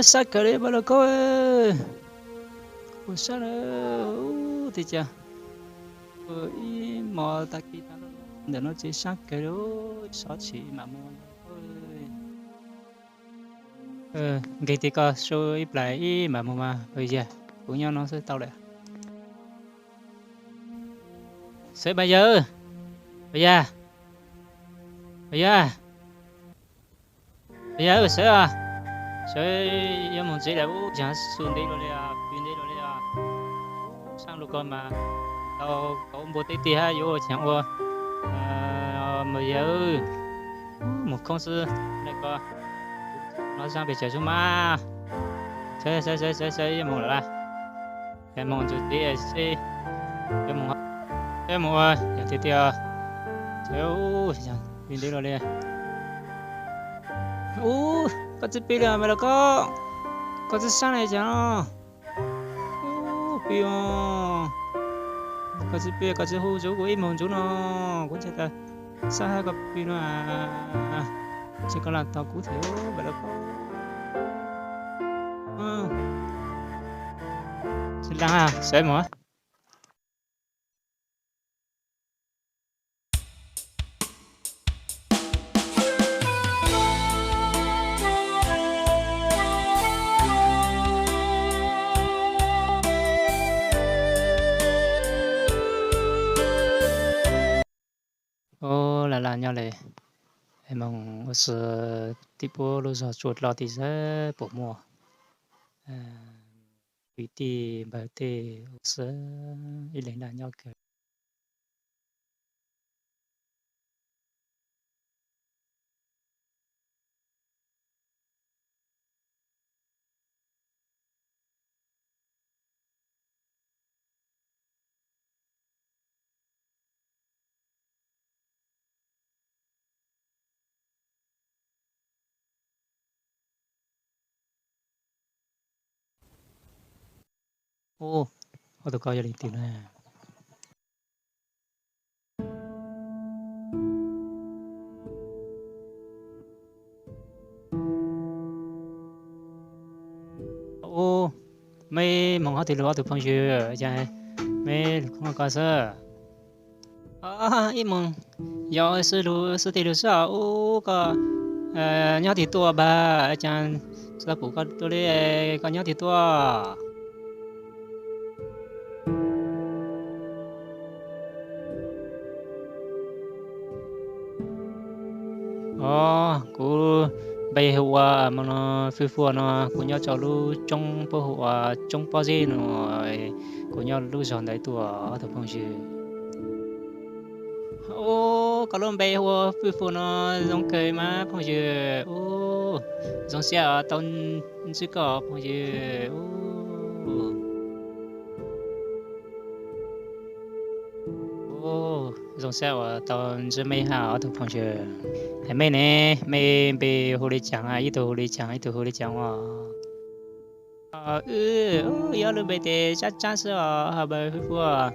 Sab kawg li Npawg Lauj Kaub, ua sab lawm tiag cas, ua ib hmos tag kis ntawm no ces sab kawg li, sov tshim mam mus. Nqis tim koj su ib plas ib mam mus mas Npawg Yaj, kuv nyob no xwb tau lawm. Sawv Npawg Yaj, Npawg Yaj, Npawg Yaj, Npawg Yaj, sawv, sawv, yuav mus ntxiv lawm, ub, cas xu ntev luaj li os, pw ntev luaj li os. Sab lub ko mas tau kaum npua teb tiag hab yuav ua cas ua. Npawg Yaj, mus khoob xwb, nej ko no zaaj pes tsawg xwb mas. Sawv, sawv, sawv, sawv, yuav mus lawm, mus ntxiv seb, yuav mus, yuav mus ua yam tiag tiag. Sawv, pw ntev luaj li. Ub, koj tsis pw li Npawg Lauj Kaub, koj tsis sab li cas no. Ub, pw os, koj tsis pw, koj tsis hu ntsuv kuv ib moos ntsuv no, kuv ntshe tas sab hab koj pw no. Ntshe koj lam tos kuv thiab Npawg Lauj Kaub. Tsis lam, sawv mus. Ub, lam lam nyob li, moog ua si tim puab lub zog Tsua Dloj tim sab puas muaj kwv tij npawg tej ua si ib leeg lam nyob kawg. Ub, ob tug ko yog leej twg na? Ub, meb moog hov twg lug ob tug phooj ywg, cas meb lug khoob ko xwb? Ib moog yog xwb lug, xwb tig lug xwb os. Ub, koj nyob twg tuaj npawg, cas tsis tau pum koj tuaj li, koj nyob twg tuaj? Os, kuv npe hu ua Moos no, Fwj Fuaj no, kuv nyob rau lub roob puab hu ua Roob Pob Zeb no, kuv nyob lub zog ntawd tuaj ob tug phooj ywg. Ub, koj lub npe hu ua Fwj Fuaj no zoo kawg mas phooj ywg. Ub, zoo siab tau ntsib koj phooj ywg. Ub, zoo siab uas tau ntsib meb hab ob tug phooj ywg. Es meb ne, meb npe hu li caag, ib tug hu li caag, ib tug hu li caag ua? Wb, wb yuav lub npe tes Tsab Tsab xwb os npawg Fwj Fuaj.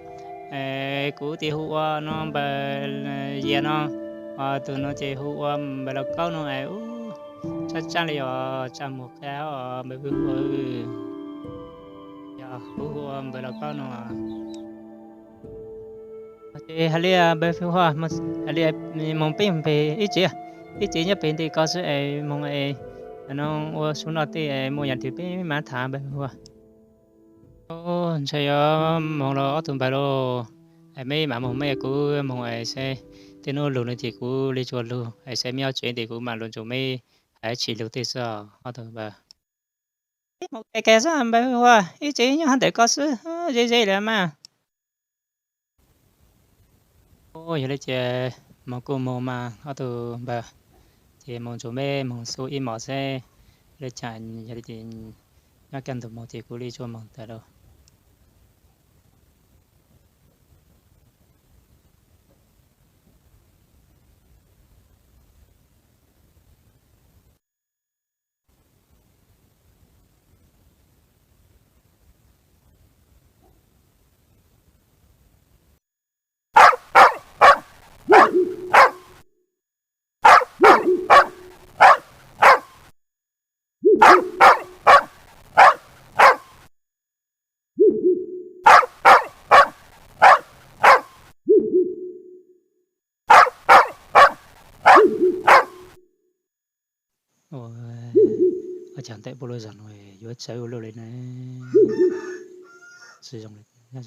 Kuv tes hu ua no npawg Yias no, tus no ces hu ua npawg Lauj Kaub no es. Ub, Tsab Tsab li os, Tsab Muas Qia os npawg Fwj Fuaj. Yog kuv hu ua npawg Lauj Kaub no. Ces hais li npawg Fwj Fuaj, hais li moog peb pem ib tsev, ib tsev nyob pem ntej ko xwb es moog es no ua su noj tej es muaj yam twg peb mam tham npawg Fwj Fuaj. Ntshe yuav moog los ob tug npawg lauj, es meb mam moog, meb kuv moog es seb tej nub lug no ces kuv li tsuas lug, es seb meb nyob tsev tes kuv mam lug nrug meb hais dab tsi lug tej xwb os ob tug npawg. Peb moog kag kag xwb npawg Fwj Fuaj, ib tsev nyob hov ntawm ko xwb, ze ze lawm mas. Ub, yog li ces moog kuj moog mas ob tug npawg, ces moog nrug meb moog xub ib mos seb lawv caag, yog li ces nyob kaj ntug moog ces kuv li tsuas moog tas lauj. Cas ntawm pub lub zog no yuav tsawv ua luaj li ne. Tsis zoo li, ntawm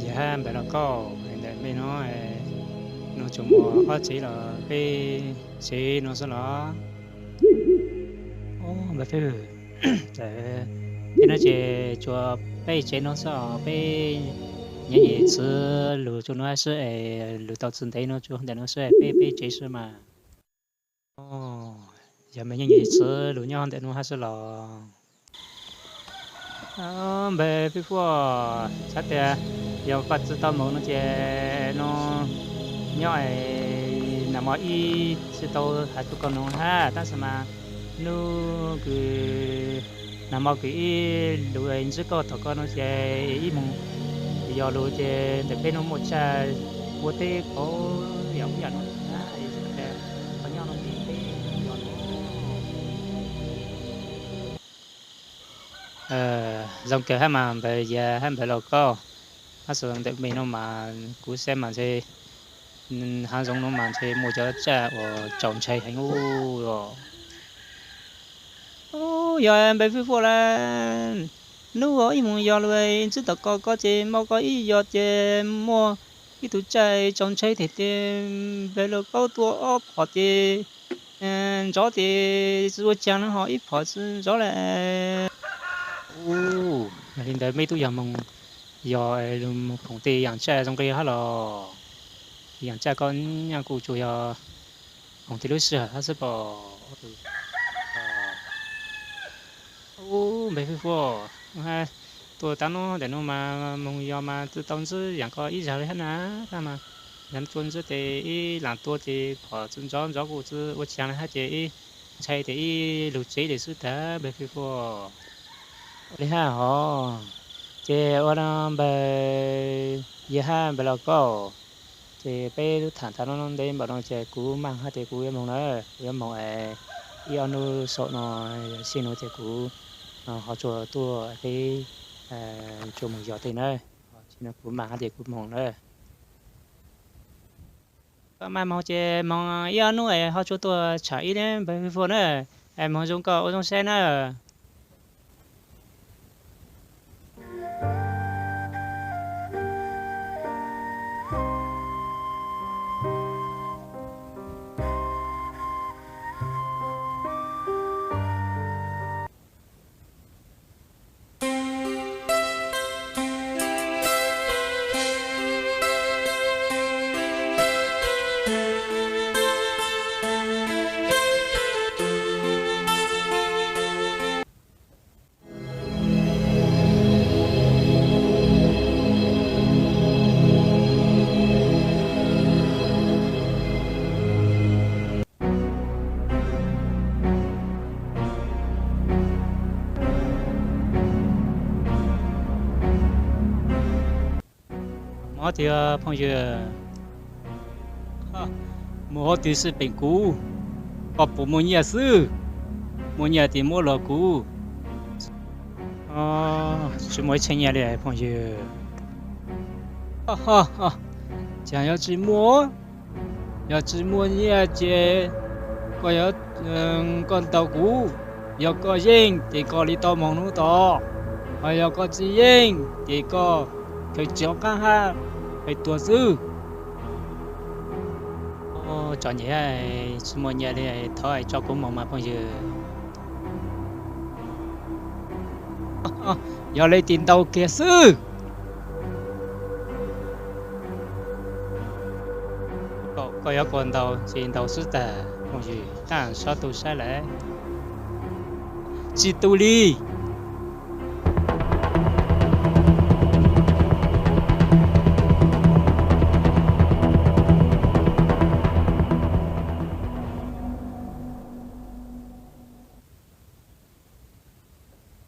yawg hab npawg Lauj Kaub ntawm mej no, no tsuas muaj ob tsev los peb tsev no xwb los? Npawg Fij, peb no ces tsuas peb tsev no xwb os, peb nyiam nyiam txwv lug tsuas no hab xwb es lug tau txwv ntev no tsuas ntawm no xwb, peb peb tsev xwb mas. Yog mej nyiam nyiam txwv lug nyob ntawm no hab xwb los? Npawg Fij Fuaj, xav tias yog koj tsi tau moog no ces no nyob es nag hmo ib tsi tau has rua koj noog hab, tab sis mas nub kws nag hmo kws ib lug ntsib koj thaum koj no ces ib moog yog lug ces ntawm peb no muaj tsaj ua teb kauv yam ub yam no, koj nyob no ces peb yog no. Zoo kawg hab mas npawg Yias hab npawg Lauj Kaub, tab sis ntawm mej no mas kuv saib mas ntshe haav zoov no mas ntshe muaj cov tsaj uas txaus ntshai heev ub. Yog npawg Fij Fuaj las, nub ib moog yog lug ntsib tom koj, koj ces mob koj ib yog ces muaj ib tug tsaj txaus ntshai them ces npawg Lauj Kaub tua ob phom ces ntsov ces tsi ua caag na, ho ib phom tsi ntsov lawm. Ua li ntawd mej tub yog moog yog lug moog phoom tej yaam tsaj zoo nqi hab los? Yaam tsaj koj nyaaj kuj tsuas yog phoom tej lub sij hawm hab xwb pob? Ub, npawg Fij Fuaj, tuaj tav no ntawm no mas moog yog mas tsi tau ntsib yaam koj ib zag li hab na. Tab mas yog tuaj ntsib ces ib laam tua ces phom tsi ntsov, ntsov kuj tsi ua caag li hab ces ib ntshai ces ib lug tsev li xwb tag npawg Fij Fuaj. Ua li hab hov, ces ua no npawg Yias hab npawg Lauj Kaub, ces peb lub tham tag no ntev npaum no ces kuv maam hab ces kuv yuav moog na, kuv yuav moog es ib ob nub saum no, sij no ces kuv ho tsuas tuaj peb tsuas moog yos tej na. Sij no kuv maam hab ces kuv moog na. Koj maam moog ces moog ib ob nub es ho tsuas tuaj tsham ib npawg Fij Fuaj na. Es moog zoo koj ua zoo saib na. Mob tiag phooj ywg. Mus hov twg xwb peem kuv, koj puas muaj nyiaj xwb? Muaj nyiaj ces muab los kuv. Tsis muaj ib txheej nyiaj li phooj ywg. Ces yog tsis muaj, yog tsis muaj nyiaj ces koj yuav, koj ntaus kuv. Yog koj yeej ces koj li tau moog hnub tod, ho yog koj tsis yeej ces koj khaws tsis hauv qaab hab khaws tuag xwb. Txom nyem, tsis muaj nyiaj li, thov tso kuv moog mas phooj ywg. Yog li ces ntaus kiag xwb. Koj yuav kuas ntaus ces ntaus xwb tag phooj ywg, taab xob tu saib lawm. Tsis tu li.